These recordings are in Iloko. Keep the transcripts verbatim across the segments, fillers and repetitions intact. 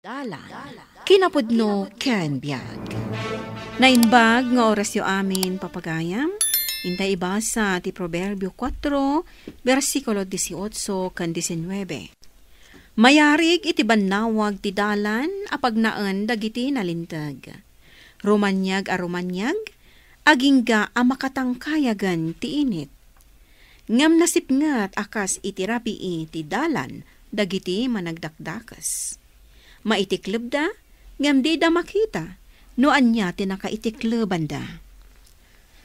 Dalan, kinapudno ken biag. Naimbag nga orasyo amin, papagayam. Intay ibasa ti Proverbio kuatro, bersikulo dieciocho ken diecinuebe. Mayarig iti bannawag ti dalan a pagnaen dagiti nalinteg. Rumaniag a rumaniag, agingga a makatangkayagen ti init. Ngem nasipnget a kas iti rabii ti dalan dagiti managdakdakes. Maitiklebda, ngem dida makita no ania ti nakaitiklebanda.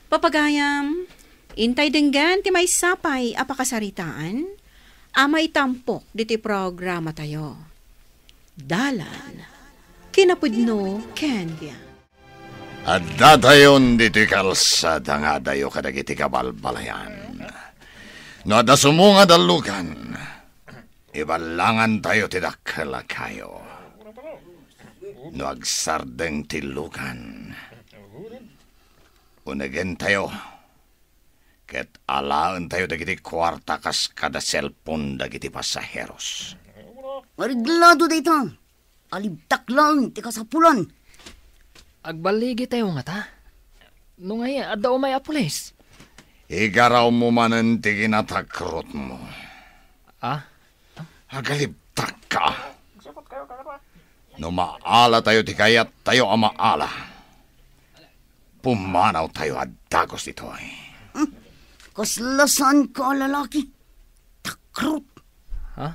Papagayam, intay denggen ti maysa pay a pakasaritaan a maitampok diti programatayo. Dalan, kinapudno ken biag. Addatayon ditoy kalsada nga adayo kadagiti kabalbalayan. No adda sumungad a lugan, iballangantayo ti dakkel a kayo. No agsardeng ti lugan, unegentayo ket alaentayo dagiti kuarta kas kada selpon dagiti pasaheros. Areglado dayta. Alibtak laeng ti kasapulan. Agballigitayo ngata? No ngay, adda umay a pulis. Igarawmo manen ti kinatakrotmo. Ah? Agalibtakka. No maalatayo ti kayattayo a maala, pumanawtayo a dagus ditoy. Hmm? Kasla saanka a lalaki? Takrot. Ha?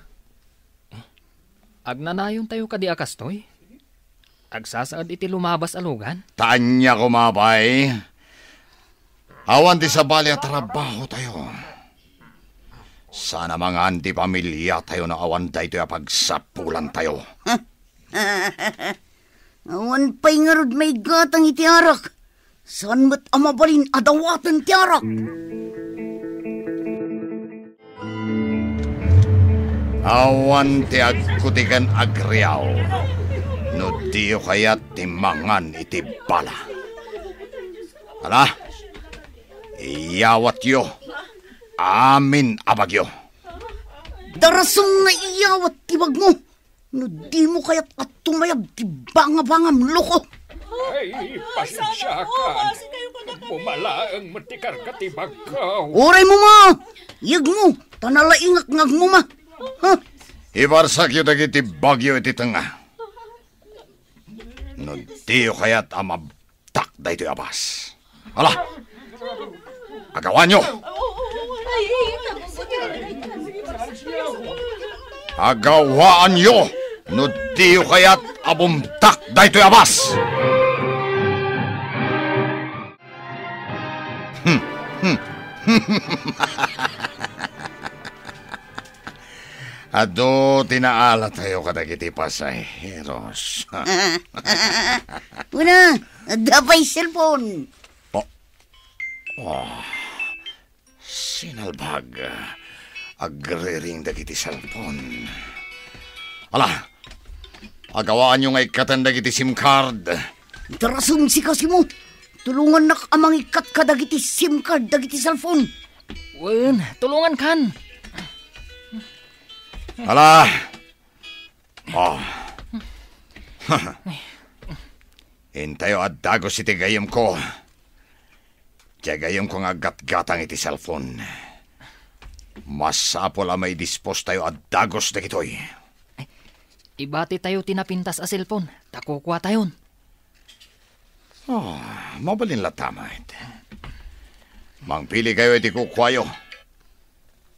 Agnanayontayo kadi a kastoy? Agsasaad iti lumabas a lugan? Ta ania koma, bay? Awan ti sabali a trabahotayo. Saan a mangan ti pamiliatayo no awan daytoy a pagsapulantayo. Awan pay ngarud maigatang iti arak. Saan met a mabalin a dawaten ti arak. Awan ti agkutiken agriaw no diyo kayat ti mangan iti bala. Ala, iyawatyo amin a bagyo. Darasem nga iyawat ti bagmo. No dimo kayat a tumayab ti bangabangam, loko. Ay, pasensiakan. Bumalaeng met ti karga ti bagko. Uray mo ma! Iyegmo, ta nalaingak nga agmuma. Ha? Ibarsakyo dagiti bagyo iti tengnga. No diyo kayat a mab- tak daytoy a bas. Ala! Agawaanyo! Agawaanyo no diyo kayat a bumtak daytoy a bas! Hmm, hmm. Adu ti naalatayo kadagiti pasaheros. Una, adda pay cellphone. Oh. Oh. Sinalbag. Agriring dagiti cellphone. Ala, agawaanyo nga ikkaten dagiti SIM card. Darasem, Kasimo. Tulongannak a mangikkat kadagiti SIM card dagiti cellphone. Wen, tulongankan. Ala. Oh. Intayo a dagus iti gayyemko. Diay gayyemko nga aggatgatang iti cellphone. Masapul a maidispostayo a dagus dagitoy. Ibatitayo ti napintas a cellphone, ta kukuatayon. Oh, mabalin latta met. Mangpilikayo iti kukuayo.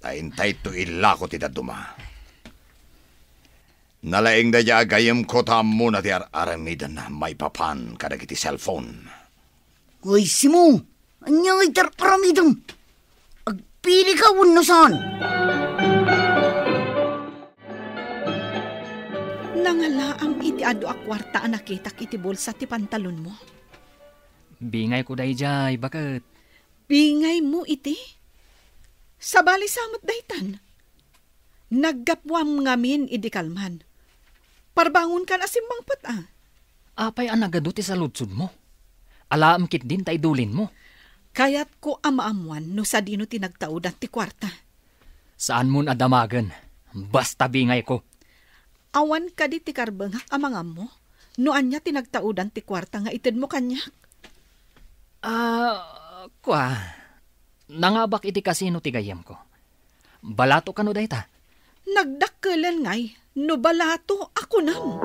Ta intayto ilako ti dadduma. Nalaing daydiay a gayyemko ta ammona ti ar-aramidenna maipapan kadagiti cellphone. Uy, Simo, ania ngay ti ar-aramidem? Agpilika wenno saan? Nangalaam iti adu a kuarta a nakitak iti bulsa ti pantalonmo. Bingayko daydiay, baket. Bingaymo iti? Sabali sa met daytan. Naggapuam ngamin idi kalman. Parbangonkan a simmangpet a. Apay a nagadu ti saludsodmo? Alaem ketdin ta idulinmo. Kayatko a maammuan no sadino ti nagtaudan ti kuarta. Saanmon a damagen. Basta bingayko. Awan kadi ti karbengak a mangammo no ania ti nagtaudan ti kuarta nga itedmo kaniak? Ah, kua, nangabak iti kasino ti gayyemko. Balato kano dayta? Nagdakkelen ngay no balato a kunam.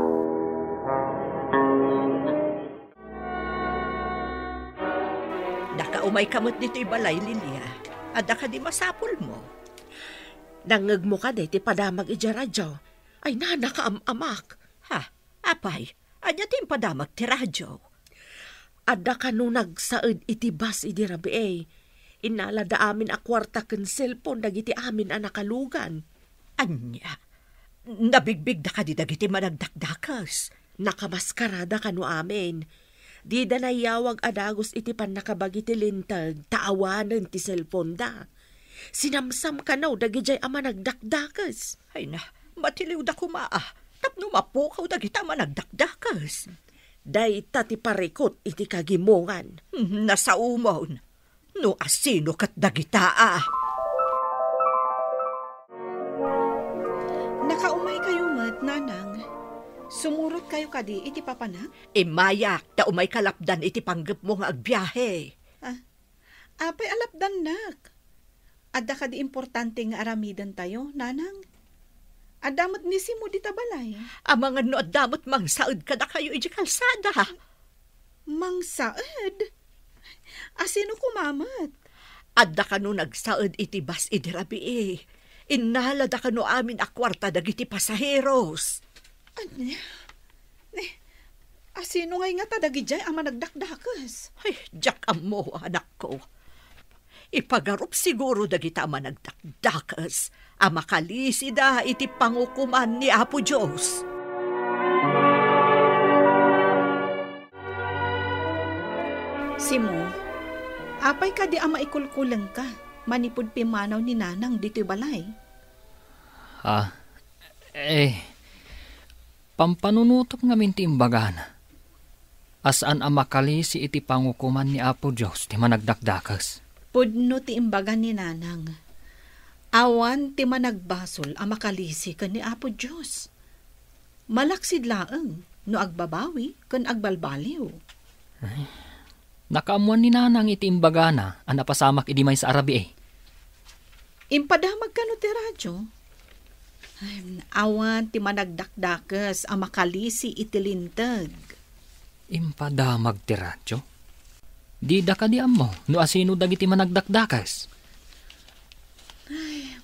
Nakaumayka met ditoy balay, Lilia. Adda kadi masapulmo? Nangngegmo kadi ti padamag idiay radio? Ay, nana, kaam-amak. Ha? Apay, ania ti impadamag ti radio? Adda kano nagsaed iti bus idi rabii. Innalada amin a kuarta ken cellphone dagiti amin a nakalugan. Ania? Nabigbigda kadi dagiti managdakdakes? Nakamaskarada kano amin. Dida nayawag a dagus iti pannakabagi ti linteg ta awanen ti cellphone da. Sinamsam kano dagidiay a managdakdakes. Ay na, matiliwda koma a, tapno mapukaw dagita a managdakdakes. Dayta ti parikut iti kagimongan. Hmm, nasaomon. No asino ket dagita a? Nakaumaykayo met, Nanang. Sumurotkayo kadi iti papanak? Immayak, ta umayka lapdan iti panggepmo nga agbiahe. Ah, apay a lapdannak? Adda kadi importante nga aramidentayo, Nanang? Adda met ni Simo dita balay. Amangan no adda met mangsaed kadakayo idiay kalsada. Mangsaed? Asino koma met? Adda kano nagsaed iti bus idi rabii. Innalada kano amin a kuarta dagiti pasaheros. Ania? Ni, asino ngay ngata dagidiay a managdakdakes? Ay, diak ammo, anakko. Ipagarup siguro dagita a managdakdakes a makalisida iti pangukoman ni Apo Dios. Simo, apay kadi a maikulkulengka manipud pimmanaw ni Nanang ditoy balay? Ah, eh, pampanunotek ngamin ti imbagana a saan a makalisi iti pangukoman ni Apo Dios ti managdakdakes. Pudno ti imbaga ni Nanang. Awan ti managbasol a makalisi ken ni Apo Dios. Malaksid laeng no agbabawi ken agbalbaliw. Ay, nakaammoan ni Nanang iti imbagana a napasamak idi maysa a rabii. Impadamag kano ti radio? Ay, awan ti managdakdakes a makalisi iti linteg. Impadamag ti radio? Dida kadi ammo no asino dagiti managdakdakes? Ay,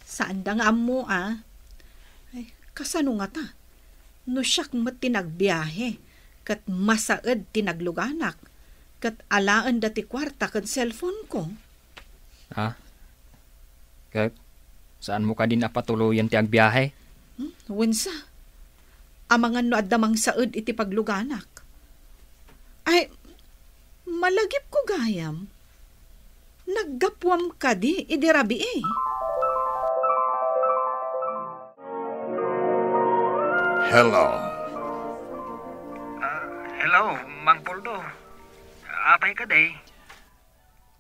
saanda nga ammo, a. Ay, kasano ngata? No siak met ti nagbiahe, ket masaed ti nagluganak, ket alaenda ti kuarta ken cellphone-ko. Ah? Ket saanmo kadin a patuloyen ti agbiahe? Hmm, wensa? Amangan no adda mangsaed iti pagluganak. Ay, malagipko gayam. Naggapuam kadi idi rabii? Hello. Ah, hello, Mang Poldo. Apay kadi?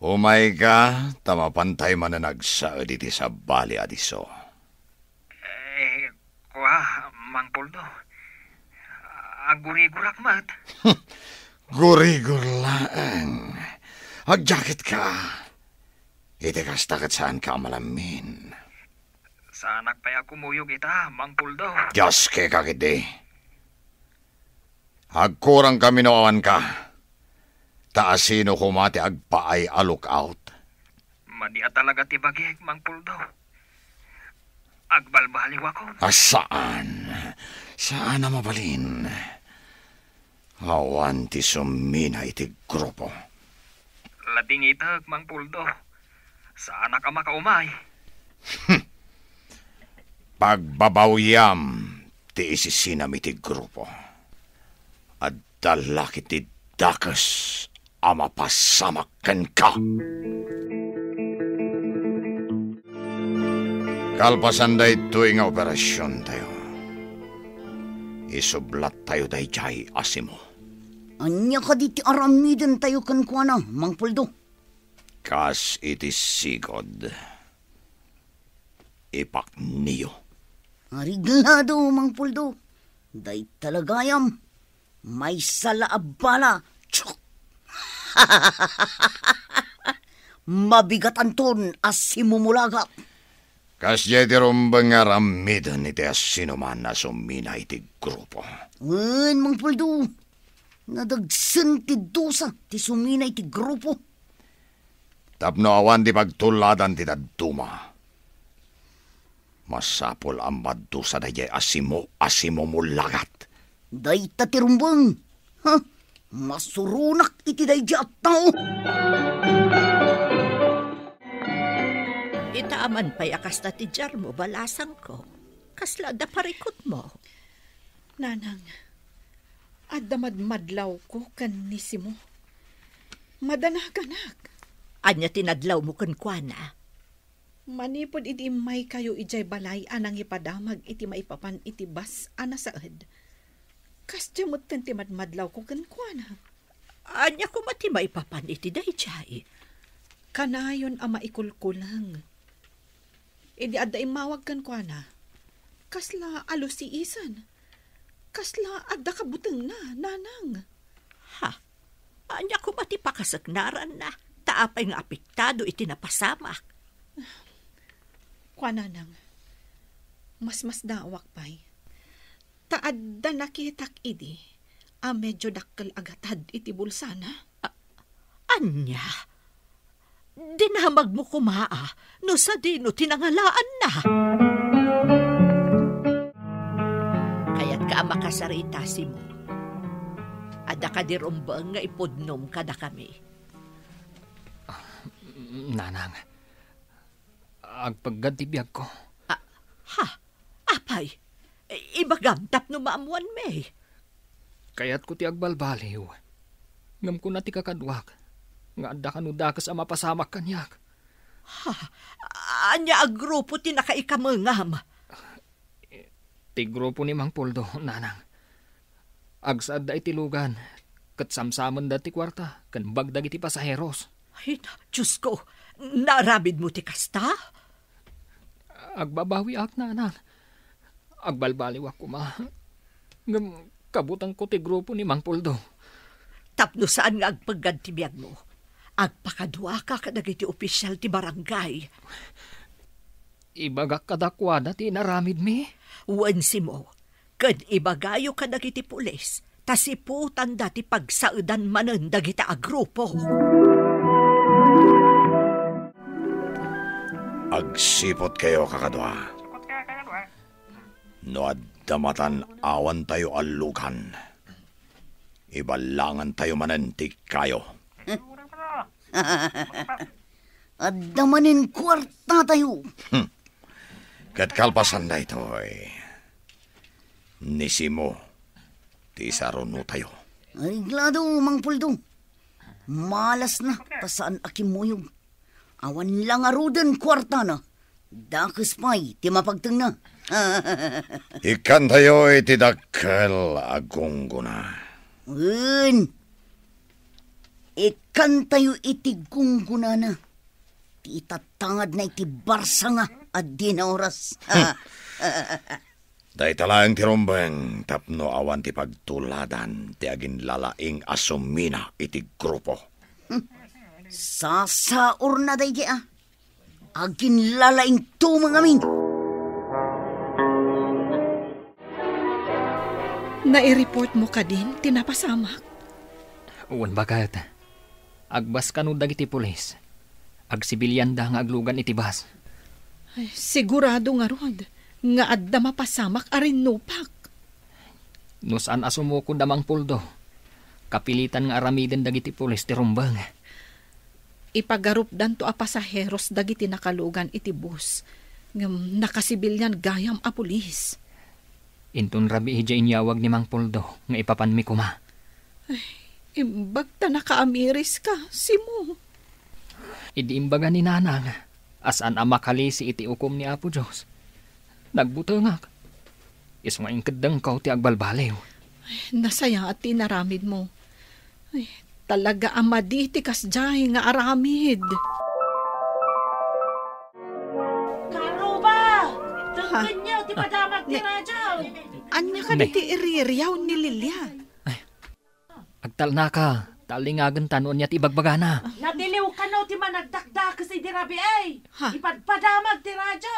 Umayka, ta mapantay manen agsaed iti sabali a disso. Eh, kua, Mang Poldo. Aggurigurak met. Gurigur laeng. Agjaketka. Iti kasta ket saanka a malammin. Saanak pay a kumuyog ita, Mang Poldo. Dios, keka ketdi. Agkurangkami no awanka. Ta asino koma ti agpaay a lookout? Madi a talaga ti bagik, Mang Poldo. Agbalbaliwakon. A, saan. Saan a mabalin. Awan ti summina iti grupo. Labingitek, Mang Poldo. Saanak a makaumay. Pagbabawiam ti isisinam iti grupo. Adda la ketdi dakes a mapasamak kenka. Kalpasan daytoy nga operasiontayo, isublattayo daydiay a Simo. Ania kadi ti aramidentayo kenkuana, Mang Poldo? Kas iti sigud, ipakniyo Ariglado, Mang Puldo. Dayta la gayam. Maysa la a bala. Chuk! Mabigatanton a simumulagat. Kasdiay ti rumbeng nga aramiden iti asinoman a sumina iti grupo. Wen, Mang Puldo. Nadagsen ti dusa ti sumina iti grupo. Tapno awan ti pagtulladan ti dadduma, masapul a madusa daydiay a simo a simumulagat. Dayta ti rumbeng. Ha? Masuronak iti daydiay a tao. Ita aman pay a kasta ti diarmo, balasangko. Kasla adda parikutmo? Nanang, adda madmadlawko ken ni Simo. Madanaganak. Ania ti nadlawmo kenkuana? Manipud idi immaykayo idiay balay a nangipadamag iti maipapan iti bus a nasaed, kasdiay metten ti madmadlawko kenkuana. Ania koma ti maipapan iti daydiay? Kanayon a maikulkuleng. Idi adda immawag kenkuana, kasla alusiisen. Kasla adda kabutengna, Nanang. Ha? Ania koma ti pakaseknaranna? Ta apay nga apektado iti napasamak? Kua, Nanang, masmasdaawak pay. Ta adda nakitak idi a medio dakkel a gatad iti bulsana. A-, ania? Dinamagmo koma a no sadino ti nangalaanna. Kayatka a makasarita, Simo? Adda kadi rumbeng nga ipudnom kadakami? Nanang, agpeggad ti biagko. Ah, ha? Apay, ibagam tapno maammoanmi. Kayatko ti agbalbaliw. Ngem kuna ti kakaduak nga adda kano dakes a mapasamak kaniak. Ha? Ania a grupo ti nakaikamengam? Ti grupo ni Mang Poldo, Nanang. Agsaedda iti lugan, ket samsamenda ti kuarta ken bag dagiti pasaheros. Ay, Diosko, naaramidmo ti kasta? Agbabawiak, Nanang. Agbalbaliwak koma. Ngem kabutengko ti grupo ni Mang Poldo. Tapno saan nga agpeggad ti biagmo, agpakaduaka kadagiti opisial ti barangay. Ibagak kadakuada ti inaramidmi? Wen, Simo, ken ibagayo kadagiti pulis, ta siputanda ti pagsaedan manen dagita a grupo. Agsiputkayo, kakadua. No adda matan-awantayo a lugan, iballangantayo manen ti kayo. Adda manen kuartatayo. Hmm. Ket kalpasan daytoy, ni Simo ti sarunotayo. Ay, glado, Mang Puldo. Malasna ta saan a kimmuyog. Awan la ngaruden kuartana. Dakes pay ti mapagtengna. Ikkantayo iti dakkel a gunggona. Wen, ikkantayo iti gunggonana ti itatangadna iti barsanga a dina oras. Dayta laeng ti rumbeng tapno awan ti pagtuladan ti aginlalaing a sumina iti grupo. Sasaurna daydi a aginlalaing tumeng amin. Nai-report mo kadin ti napasamak? Wen, baket. Agbas kano dagiti pulis. Agsibilianda nga aglugan iti bus. Ay, sigurado ngarud nga adda mapasamak a rinnupak. No saan a sumukod a Mang Puldo, kapilitan nga aramiden dagiti pulis ti rumbeng. Ipagarupdanto a pasaheros dagiti nakalugan iti bus, ngem nakasibilian gayam a pulis. Inton rabii idiay inyawag ni Mang Poldo nga ipapanmi koma. Ay, imbag ta nakaamiriska, Simo. Idi imbaga ni Nanang a saan a makalisi iti ukom ni Apo Dios, nagbutengak. Isu nga inkeddengko ti agbalbaliw. Ay, nasayaat ti inaramidmo. Ay, talaga a madi ti kasdiay nga aramid. Karuba! Ha? Itedkenyo ti Padamag ti radyo. Ania kadi ti iririaw ni Lilia? Agtalnaka, ta allingagenta no ania ti ibagbagana. Natiliw kano ti managdakdakes idi rabii. Ha? Ipadpadamag ti radyo.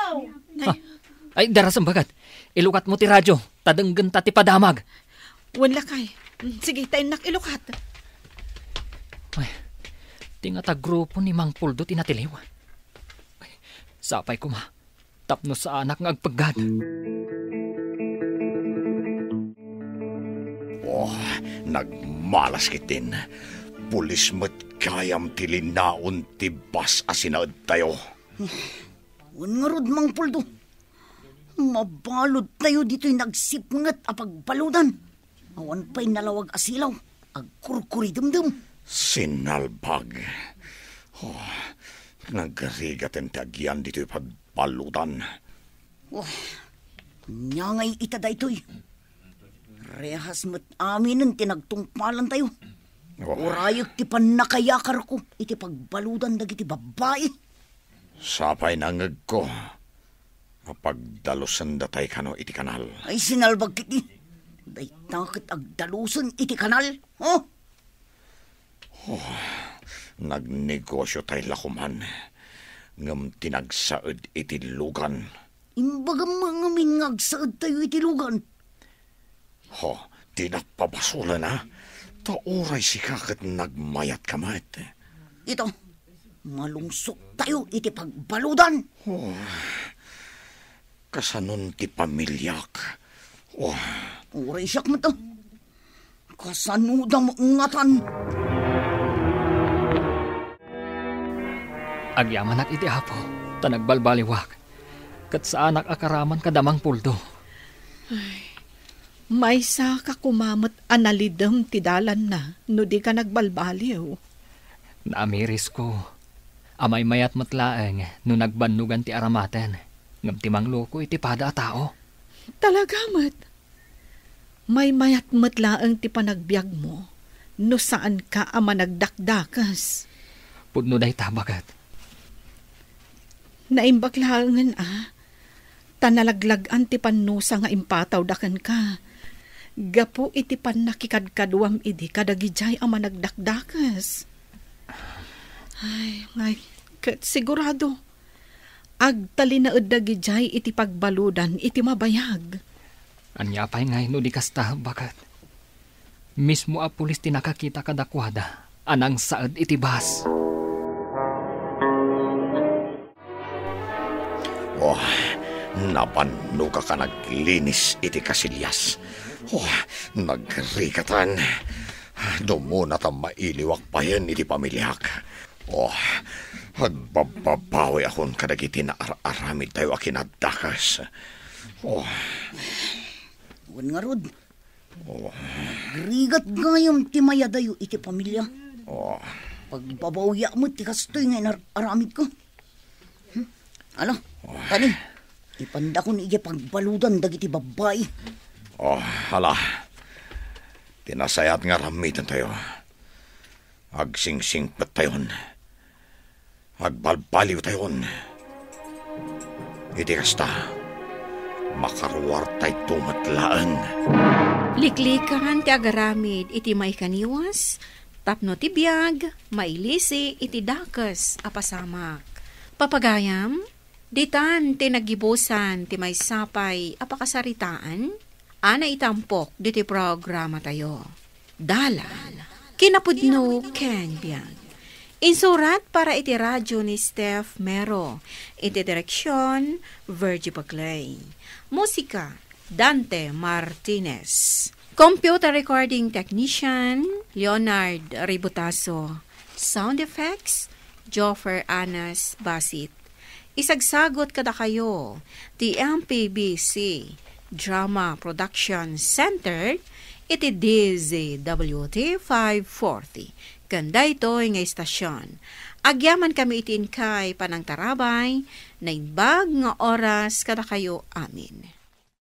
Ay, darasem baket. Ilukatmo ti radyo, ta denggenta ti padamag. Wen, lakay. Mm, sige, ta innak ilukat. Ay, ti ngata grupo ni Mang Puldo ti natiliw. Ay, sapay koma. Tapno saanak nga agpeggad. Oh, nagmalas ketdin. Pulis met gayam ti linaon ti bas a sinaedtayo. Wen ngarud, Mang Puldo, mabaludtayo ditoy nagsipnget a pagbaludan. Awan pay nalawag a silaw, agkurkuridemdem. Sinalbag. Oh, nagrigaten ti agyan ditoy pagbaludan. Oh, ania ngay ita daytoy? Rehas met aminen ti nagtungpalantayo. Oh. Urayek ti pannakayakarko iti pagbaludan dagiti babbai. Sapay nangngegko a pagdalusendatay kano iti kanal. Ay, sinalbag ketdi. Dayta ket agdalusen iti kanal. Oh! Oh, nagnegosyotay la koman, ngem ti nagsaed iti lugan. Imbagam ngamin nga agsaedtayo iti lugan. Ho, di napabasolana, ta uray sika ket nagmayatka met. Ita, malungsoktayo iti pagbaludan. Oh, kasanon ti pamiliak? Oh. Uray siak met, ah. Kasanoda met ngatan? Agyamanak iti Apo, ta nagbalbaliwak, ket saanak a karaman kada Mang Puldo. Ay, maysa ka koma met a nalidem ti dalanna no di ka nagbalbaliw. Naamirisko a maymayat met laeng no nagbannogan ti aramaten, ngem ti mangloko iti pada a tao. Talaga met. Maymayat met laeng ti panagbiagmo no saanka a managdakdakes. Pudno dayta, baket. Naimbag laengen a, ta nalaglag-an ti pannusa nga impatawda kenka gapu iti pannakikadkaduam idi kadagidiay a managdakdakes. Ay, ngay, ket sigurado, agtalinaed dagidiay iti pagbaludan iti mabayag. Ania pay ngay no di kasta, baket? Mismo a pulis ti nakakita kadakuada a nangsaed iti bus. Oh, nabannogak a naglinis iti kasilias. Oh, nagrigatan. Dumuna ta mailiwak payen iti pamiliak. Oh, agbabbabawiakon kadagiti naar-aramidtayo a kinadakes. Oh. Wen ngarud, oh, nagrigat gayam ti mayadayo iti pamilio. Oh. Pagbabawiak met ti kastoy nga inar-aramidko. Hmm? Ala, oh, kani, ipandakon idiay pagbaludan dagiti babbai. Oh, ala. Ti nasayaat nga aramidentayo. Agsingsingpettayon. Agbalbaliwtayon. Iti kasta, makaruartayto met laeng. Liklikan ti agaramid iti maikaniwas, tapno ti biag mailisi iti dakes a pasamak. Papagayam, ditan ti naggibusan ti maysa pay a pakasaritaan a naitampok ditoy programatayo. Dalan, kinapudno ken biag. Insurat para iti radio ni Steph Mero. Iti direksyon, Virgie Paclay. Musika, Dante Martinez. Computer recording technician, Leonard Ributaso. Sound effects, Joffer Anas Basit. Isagsagot kadakayo ti M P B C Drama Production Center iti D Z W T five forty. Ken daytoy nga istasyon, agyamankami iti inkay panangtarabay, naimbag nga oras kadakayo amin.